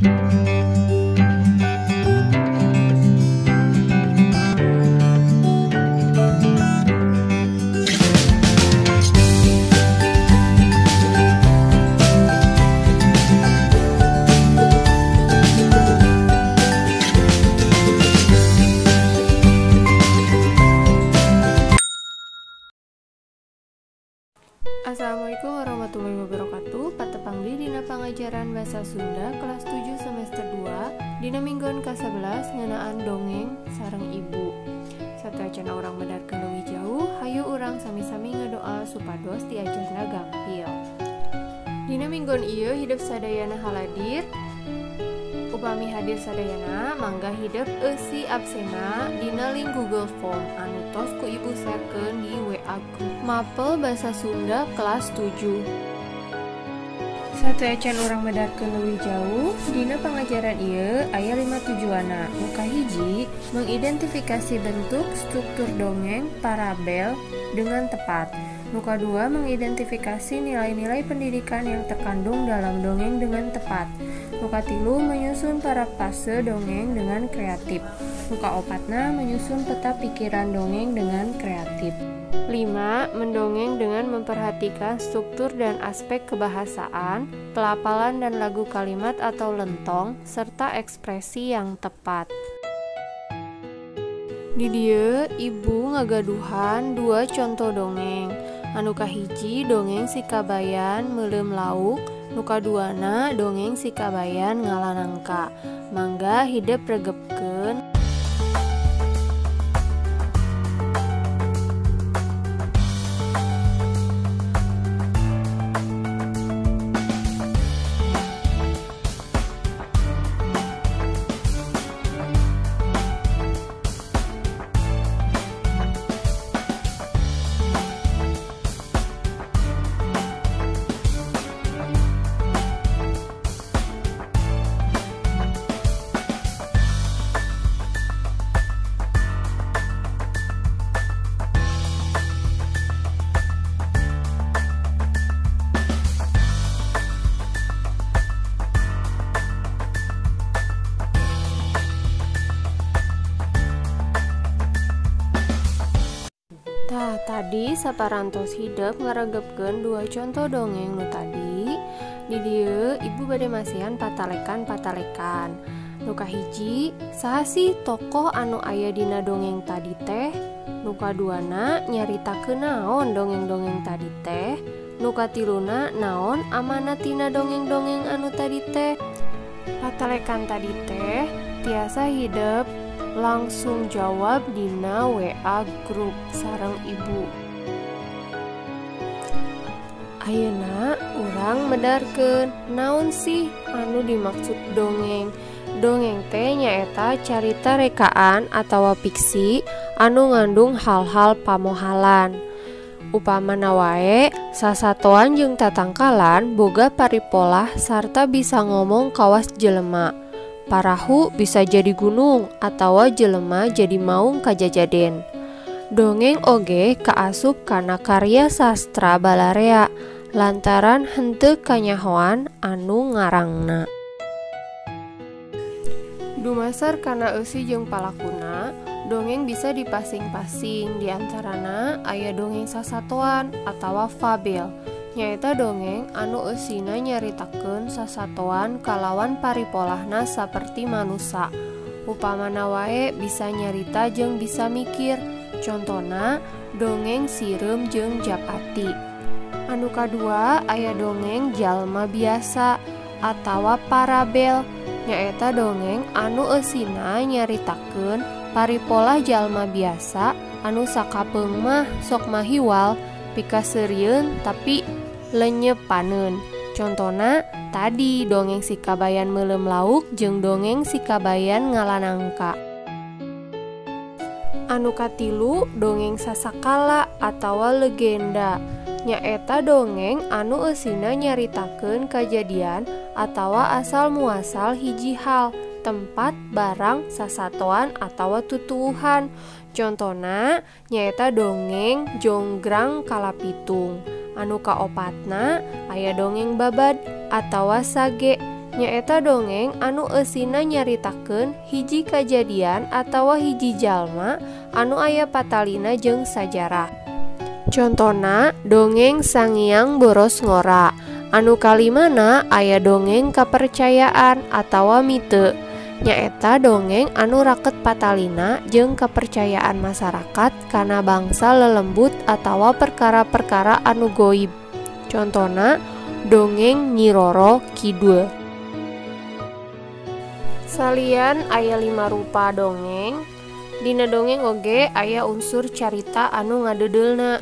Assalamualaikum warahmatullahi wabarakatuh. Patepang deui dina pangajaran Bahasa Sunda kelas 7 semester 2 dina minggon ka-11 ngeunaan dongeng sareng ibu. Sateuacan urang medarkeun leuwih jauh, hayu urang sami-sami ngadoa supados diajarna gampil. Dina minggon ieu hidep sadayana haladir. Upami hadir sadayana, mangga hidep eusi absena dina link Google Form anu tos ku ibu sharekeun di WA grup Mapel Bahasa Sunda kelas 7. Sateuacan urang medarkeun leuwih jauh, dina pangajaran ieu aya 5 tujuanna. Nu kahiji, mengidentifikasi bentuk struktur dongeng parabel dengan tepat. Nu kadua, mengidentifikasi nilai-nilai pendidikan yang terkandung dalam dongeng dengan tepat. Nu katilu, menyusun parafase dongeng dengan kreatif. Nu kaopatna, menyusun peta pikiran dongeng dengan kreatif. 5. Mendongeng dengan memperhatikan struktur dan aspek kebahasaan, pelafalan dan lagu kalimat atau lentong, serta ekspresi yang tepat. Di dieu ibu ngagaduhan 2 contoh dongeng. Anu kahiji dongeng si kabayan meuleum lauk, nu kaduana dongeng si kabayan ngala nangka. Mangga hidep regepkeun. Tah, tadi saparantos hidep ngaregepkeun 2 contoh dongeng nu tadi. Di dieu ibu bade masihan patalekan-patalekan. Nu kahiji, saha sih tokoh anu aya dina dongeng tadi teh? Nu kaduana nyaritakeun naon dongeng-dongeng tadi teh? Nu katiluna naon amanat tina dongeng-dongeng anu tadi teh? Patalekan tadi teh tiasa hidep langsung jawab dina WA grup sareng ibu. Ayeuna urang medarkeun naon sih anu dimaksud dongeng. Dongeng teh nyaeta carita rekaan atawa fiksi anu ngandung hal-hal pamohalan. Upamana wae sasatoan jeung tatangkalan boga paripolah sarta bisa ngomong kawas jelema. Parahu bisa jadi gunung atawa jelema jadi maung kajajaden. Dongeng oge kaasup kana karya sastra balarea lantaran henteu kanyahoan anu ngarangna. Dumasar kana eusi jeung palakuna, dongeng bisa dipasing-pasing, diantarana aya dongeng sasatoan atawa fabel. Nyaeta dongeng anu eusina nyaritakeun sasatoan kalawan paripolahna saperti manusa. Upamana wae bisa nyarita jeung bisa mikir. Contona dongeng sireum jeung japati. Anu kadua aya dongeng jalma biasa atawa parabel. Nyaeta dongeng anu eusina nyaritakeun paripolah jalma biasa anu sakapeung mah sok mahiwal pikaseurieun tapi lenyepaneun. Contona tadi dongeng si kabayan meuleum lauk jeung dongeng si kabayan ngala nangka. Anu katilu dongeng sasakala atawa legenda. Nyaeta dongeng anu eusina nyaritakeun kajadian atawa asal muasal hiji hal, tempat, barang, sasatoan atawa tutuwuhan. Contona nyaeta dongeng Jonggrang Kalapitung. Anu kaopatna aya dongeng babad atawa sage. Nyaeta dongeng anu eusina nyaritakeun hiji kajadian atawa hiji jalma anu aya patalina jeung sajarah. Contona dongeng Sangiang Boros Ngora. Anu kalimana aya dongeng kapercayaan atawa mite. Nyaeta dongeng anu raket patalina jeung kepercayaan masyarakat kana bangsa lelembut atawa perkara-perkara anu goib. Contona dongeng Nyi Roro Kidul. Salian aya 5 rupa dongeng. Dina dongeng oge aya unsur carita anu ngadedeulna.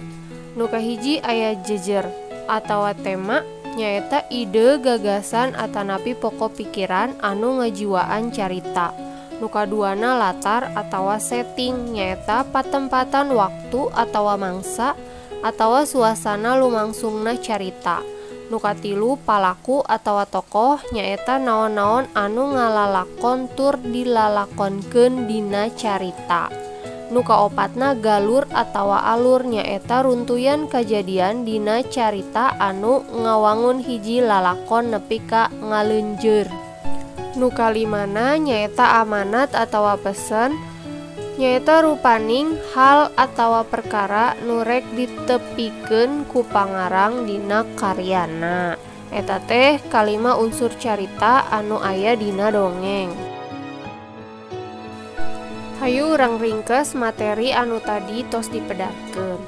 Nu kahiji aya jejer atawa tema, nyaeta ide, gagasan atanapi pokok pikiran anu ngajiwaan carita. Nu kaduana latar atawa setting, nyaeta patempatan waktu atawa mangsa atawa suasana lumangsungna carita. Nu katilu palaku atawa tokoh, nyaeta naon-naon anu ngalalakon tur dilalakonkeun dina carita. Nu kaopatna galur atawa alur, nyaeta runtuyan kajadian dina carita anu ngawangun hiji lalakon nepi ka ngaleunjeur. Nu kalimana nyaeta amanat atawa pesen, nyaeta rupaning hal atawa perkara nu rek ditepikeun ku pangarang dina karyana. Eta teh kalima unsur carita anu aya dina dongeng. Hayu urang ringkes materi anu tadi tos dipedarkeun.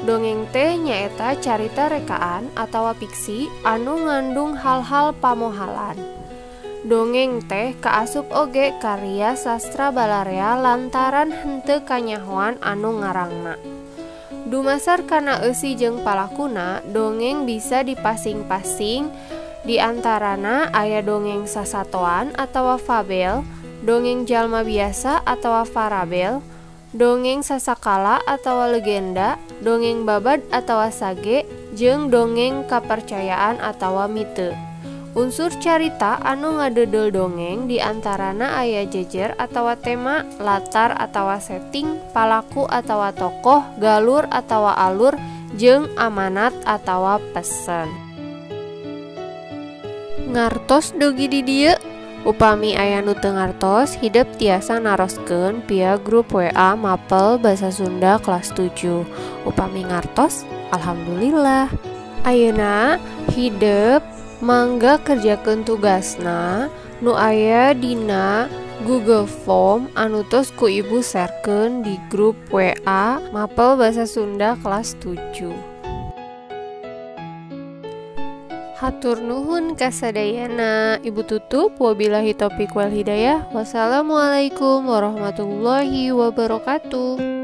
Dongeng teh nyaeta carita rekaan atawa fiksi anu ngandung hal-hal pamohalan. Dongeng teh kaasup oge karya sastra balarea lantaran henteu kanyahoan anu ngarangna. Dumasar kana eusi jeung palakuna, dongeng bisa dipasing-pasing. Di antarana aya dongeng sasatoan atawa fabel, dongeng jalma biasa atawa farabel, dongeng sasakala atawa legenda, dongeng babad atawa sage, jeung dongeng kapercayaan atawa mite. Unsur carita anu ngadedeul dongeng diantarana aya jejer atawa tema, latar atawa setting, palaku atawa tokoh, galur atawa alur, jeung amanat atawa pesen. Ngartos dugi di dieu. Upami aya nu teu ngartos, hidep tiasa naroskeun via grup WA Mapel Basa Sunda kelas 7. Upami ngartos, alhamdulillah. Ayeuna hidep mangga kerjakeun tugasna nu aya dina Google Form anu tos ku ibu sharekeun di grup WA Mapel Basa Sunda kelas 7. Hatur nuhun kasadayana. Ibu tutup, wabillahi taufiq wal hidayah. Wassalamualaikum warahmatullahi wabarakatuh.